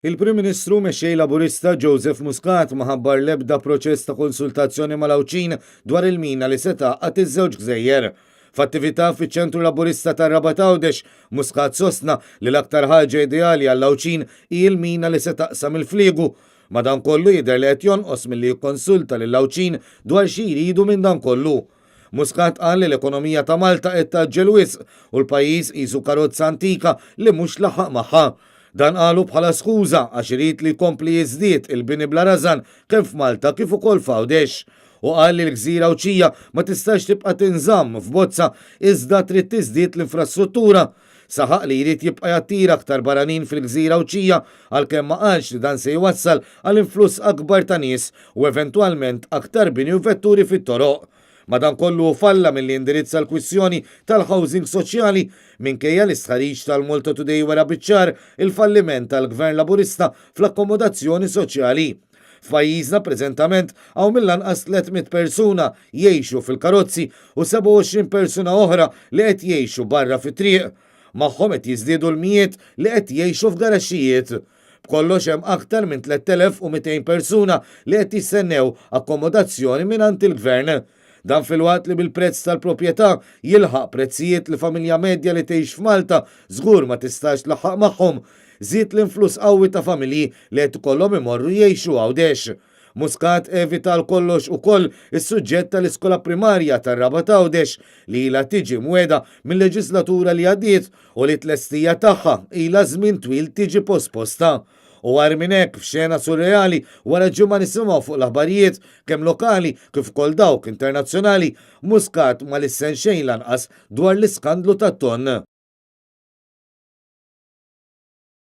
Il-Prim Ministru Mexxej Laburista Joseph Muscat ma ħabbar l-ebda proċess ta' konsultazzjoni mal-Għawdxin dwar il-mina li se tgħaqqad iż-żewġ gżejjer. F'attività fiċ-Ċentru Laburista tar-Rabat Għawdex, Muscat sostna li l-aktar ħaġa ideali għall-Għawdxin hi l-mina li se taqsam il-fliegu. Madankollu jidher li qed jonqos milli jikkonsulta lill-Għawdxin dwar xi jridu minn dan kollu. Muscat qal li l-ekonomija ta' Malta qed tgħaġġel wisq u l-pajjiż qisu karozza antika li mhux laħaq magħha. Dan qalu bħala skuża għax irid li jkompli jiżdied il-bini bla rażan kemm f'Malta kif ukoll f'Għawdex. Hu qal li l-gżira Għawdxija ma tistax tibqa' tinżamm f'bozza iżda trid tiżdied l-infrastruttura. Saħaq li jrid jibqa' jattira aktar barranin fil-gżira Għawdxija għalkemm ma qalx li dan se jwassal għal influss akbar ta' nies u eventwalment aktar bini u vetturi fit-toroq. Madankollu hu falla milli jindirizza l-kwistjoni tal-housing soċjali minkejja li stħarriġ tal-Malta Today wera biċ-ċar il-falliment tal-Gvern Laburista fl-akkomodazzjoni soċjali. F'pajjiżna preżentament hawn mill-anqas 300 persuna jgħixu fil-karozzi u 27 persuna oħra li qed jgħixu barra fit-triq. Magħhom qed jiżdiedu l-mijiet li qed jgħixu f'garaxxijiet. B'kollox hemm aktar minn 3,200 persuna li qed jistennew akkomodazzjoni mingħand il-Gvern. Dan filwaqt li bil-prezz tal-proprjetà jilħaq prezzijiet li familja medja li tgħix f'Malta żgur ma tistax tlaħħaq magħhom, żied l-influss qawwi ta' familji li qed ikollhom imorru jgħixu Għawdex. Muscat evita għal kollox ukoll is-suġġett tal-iskola primarja tar-Rabat Għawdex li ilha tiġi mwegħda mil-leġislatura li għaddiet u li t-tlestija tagħha ilha żmien twil tiġi posposta. U agħar minn hekk, f'xena surreali, wara ġimgħa nisimgħu fuq l-aħbarijiet, kemm lokali kif ukoll dawk internazzjonali, Muscat ma lissen xejn lanqas dwar l-iskandlu tat-tonn.